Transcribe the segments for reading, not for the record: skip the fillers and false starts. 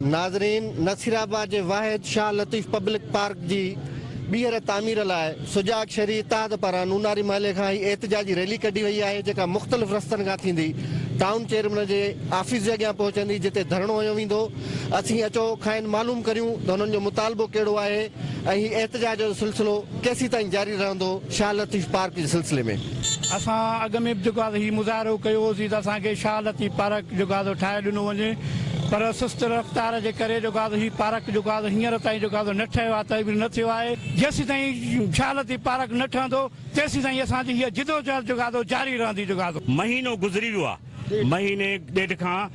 ناظرين نصيرآباد جي واحد شاهه لطيف پبلڪ پارڪ جي ٻيهر تعمير لاء سجاڳ شهري اتحاد پاران نوناري محلي کان هي احتجاجي ريلي ڪڍي وئي آهي جيڪا مختلف رستن کان ٿيندي ٽائون چيئرمين جي آفيس جي اڳيان پهچندي جتي ڌرڻو هنيو ويندو اسين اچو کانئن معلوم ڪريون ته هنن جو مطالبو ڪهڙو آهي ۽ هي احتجاج جو سلسلو ڪيسيتائين جاري رهندو شاهه لطيف پارڪ جي سلسلي ۾. اسان اڳ ۾ به جيڪو آهي هي مظاهرو ڪيو هوسين ته اسان کي شاهه لطيف پارڪ جيڪو آهي ٺاهي ڏنو وڃي پر سست رفتار جي ڪري جيڪو آهي هي پارڪ جيڪو آهي هينئر تائين جيڪو آهي نه ٺهيو آهي تعمير نه ٿيو آهي جيسيتائين شاهه لطيف پارڪ نه ٺهندو تيسيتائين اسان جي هيء جدوجهد جيڪو آهي جاري رهندي جيڪو آهي. مهينو گذري ويو آهي مهيني ڏيڍ کان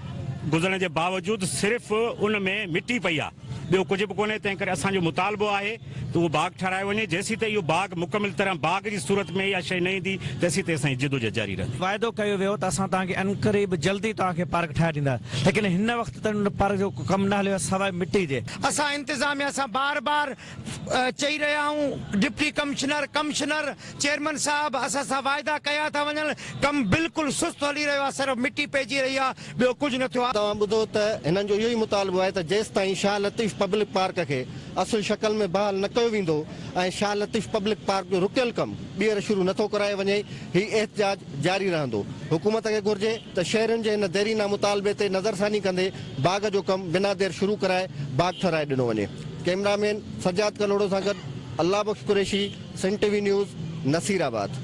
گذرڻ جي باوجود صرف ان ۾ مٽي پئي آهي ٻيو ڪجهه به ڪونهي تنهن ڪري اسان جو مطالبو آهي ته اهو باغ ٺهرايو وڃي جيسيتائين اهو باغ مڪمل طرح باغ جي صورت ۾ اها شيء نه ايندي تيسيتائين اسان جي جدوجهد جاري رهندي. واعدو ڪيو ويو ته اسان توهان کي عنقريب جلدي توهان کي پارڪ ٺاهي ڏيندا ليڪن هن وقت تائين ان پارڪ جو ڪو ڪم نه هليو آهي سواء مٽي جي. اسان انتظاميا سان بار بار چئي رهيا آهيون ڊپٽي ڪمشنر، ڪمشنر، چيئرمن صاحب اسان سان واعدا ڪيا ٿا وڃن ڪم بلڪل سست هلي رهيو آهي صرف مٽي پئجي رهي آهي ٻيو ڪجهه نه ٿيو آهي. توهان ٻڌو ته هنن جو اهو ئي مطالبو آهي ته جيستائين شاهه لطيف پبلڪ پارڪ کي اصل شڪل ۾ بحال نه ڪيو ويندو ۽ شاهه لطيف پبلڪ پارڪ جو رڪيل ڪم ٻيهر شروع نه ٿو ڪرايو وڃي هي احتجاج جاري رهندو. حڪومت کي گهرجي ته شهرين جي هن ديرينا مطالبي تي نظرثاني ڪندي باغ جو ڪم بنا دير شروع ڪرائي باغ ٺهرائي ڏنو وڃي. ڪئميرا مين سجاد ڪلهوڙو سان گڏ Allah Bakhsh Qureshi, Sindh T V news, Nasirabad.